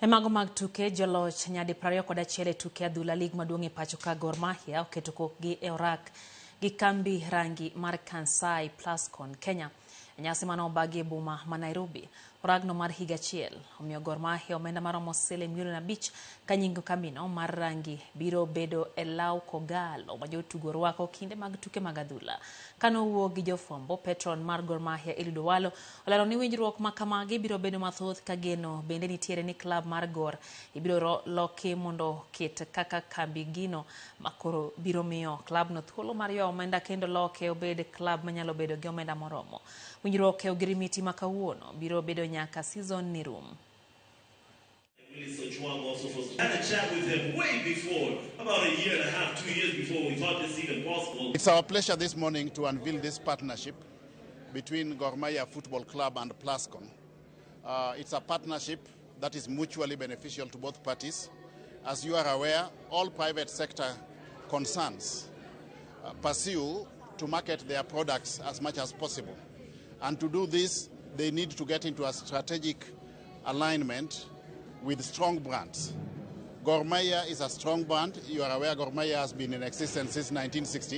E mago mag tuke, joloch nyadi 21 e tuke adhula lig maduong' e pacho ka Gor Mahia oketo kokgi e orak gi kambi rangi mar Kansai Plascon Kenya. E nyasi mane obagi e boma ma Nairobi, oragno mar higa achiel omiyo Gor Mahia omenda maromo siling milion 5 ka nying kambino mar rangi biro bedo e law kogalo ma jotugo rwako kinde mag tuke mag adhula. Kane owuo gi jofwambo, patron mar Gor Mahia Eliud Owalo olero ni winjruok ma kamagi biro bedo mathoth ka geno bende nitiere ni klab mar Gor ibiro loki mondo ket kaka kambi gino makoro biro miyo klabno thuolo mar ywayo omenda kendo loke obed klab manyalo bedo gi omenda moromo. Winjruok e ogirimiti ma kawuono biro bedo nyaka season ni rum. Willis Ojwang also was had a chat with him way before, about a year and a half, 2 years before we thought this even possible. It's our pleasure this morning to unveil this partnership between Gor Mahia Football Club and Plascon. It's a partnership that is mutually beneficial to both parties. As you are aware, all private sector concerns pursue to market their products as much as possible. And to do this, they need to get into a strategic alignment with strong brands. Gor Mahia is a strong brand. You are aware Gor Mahia has been in existence since 1968.